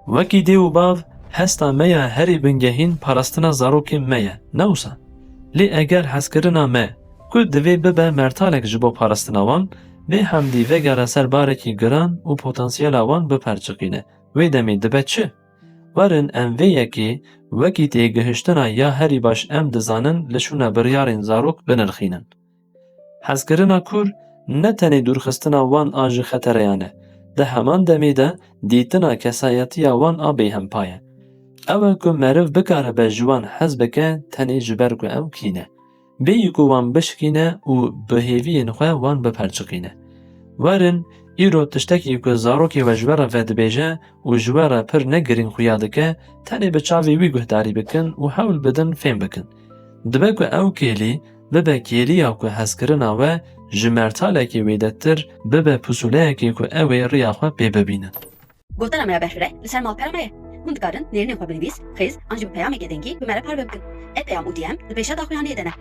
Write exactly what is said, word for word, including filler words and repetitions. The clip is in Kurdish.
Wekî dê û bav, hesta me ya herî bingehîn parastina zarokên me ye, ne wisa? Lê eger hezkirina me, ku divê bibe mertalek ji bo parastina wan, bê hemdî vegere ser barekî giran û potansiyela wan biperçiqîne, wê demê dibe çi? Werin em vê yekê wekî têgihiştina ya herî baş em dizanin li şûna biryarên zarok binirxînin. Hezkirina kûr ne tenê dûrxistina wan a ji xetereyan e, di heman demê de dîtina kesayetiya wan a bêhempa ye. Ew e ku meriv bikaribe ji wan hez bike tenê ji ber ku ew kî ne. Bêyî ku wan bişikîne û bi hêviyên xwe wan biperçiqîne. Werin, îro tiştekî ku zarokê we ji we re vedibêje û ji we re pir ne girîng xuya dike, tenê bi çavê wî guhdarî bikin û hewl bidin fêm bikin. Dibe ku ew kêlî bibe kêliya ku hezkirina we ji mertalekê wêdetir bibe pusûleyekê ku ew ê riya xwe pê bibînin. Gotina me ya berfireh li ser malpera me ye. Hûn dikarin nêrînên xwe bi nivîs, xêz an jî bi peyameke dengî bi me re parve bikin. Ev peyam û D M di pêşa daxuyaniyê de ne.